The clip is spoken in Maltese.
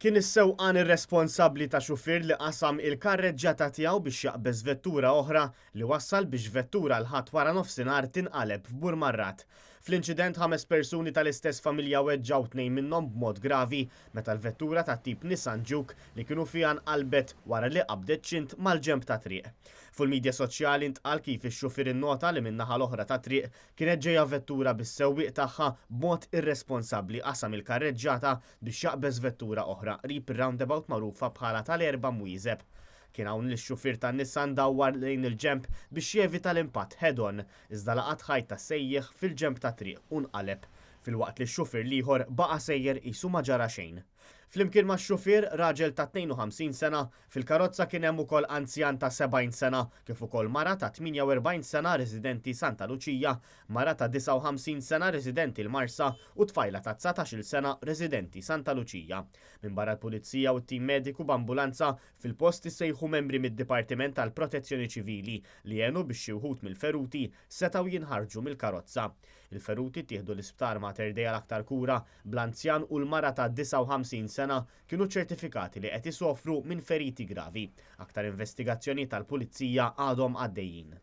Kien is-sewqan irresponsabbli ta' xufier li qasam il-karreġġjata tiegħu biex jaqbeż vettura oħra li wassal biex vettura l-Ħadd waranofsinhar tinqaleb f'Burmarrad. Fl-inċident ħames persuni tal-istess familja weġġgħu tnejn minnhom b'mod gravi meta l-vettura tat-tip Nissan Juke li kienu fiha nqalbet wara li qabdet ċint mal-ġenb tat-triq. Fuq il-midja soċjali ntqal kif ix-xufier innota li min-naħa l-oħra tat-triq kienet ġejja vettura bis-sewwieq tagħha b'mod irresponsabbli qasam il-karreġġjata biex jaqbeż vettura oħra qrib ir-roundabout magħrufa bħala tal-Erba' Mwieżeb. Kien hawn li x-xufier tan-Nissan dawwar lejn il-ġenb biex jevita l-impatt head-on, iżda laqat ħajt tas-sejjieħ fil-ġenb tat-triq u nqaleb, filwaqt li x-xufier l-ieħor baqa' sejjer qisu ma ġara xejn. Flimkien max-xufier, raġel ta' 52 sena, fil-karozza kien hemm ukoll anzjan ta' 70 sena kif ukoll mara ta' 48 sena residenti Santa Luċija, mara ta' 59 sena residenti l-Marsa u tfajla ta' 19-il sena residenti Santa Luċija. Minbarra l-Pulizija u t-tim mediku b'ambulanza, fil-post issejħu membri mid-Dipartiment tal-Protezzjoni Ċivili li għenu biex xi wħud mill-feruti setgħu jinħarġu mill-karozza. Il-feruti ttieħdu l-Isptar Mater Dei għal aktar kura, bl-anzjan u l-mara ta' 59 sena kienu ċertifikati li qed isofru minn feriti gravi. Aktar investigazzjonijiet tal-Pulizija għadhom għaddejjin.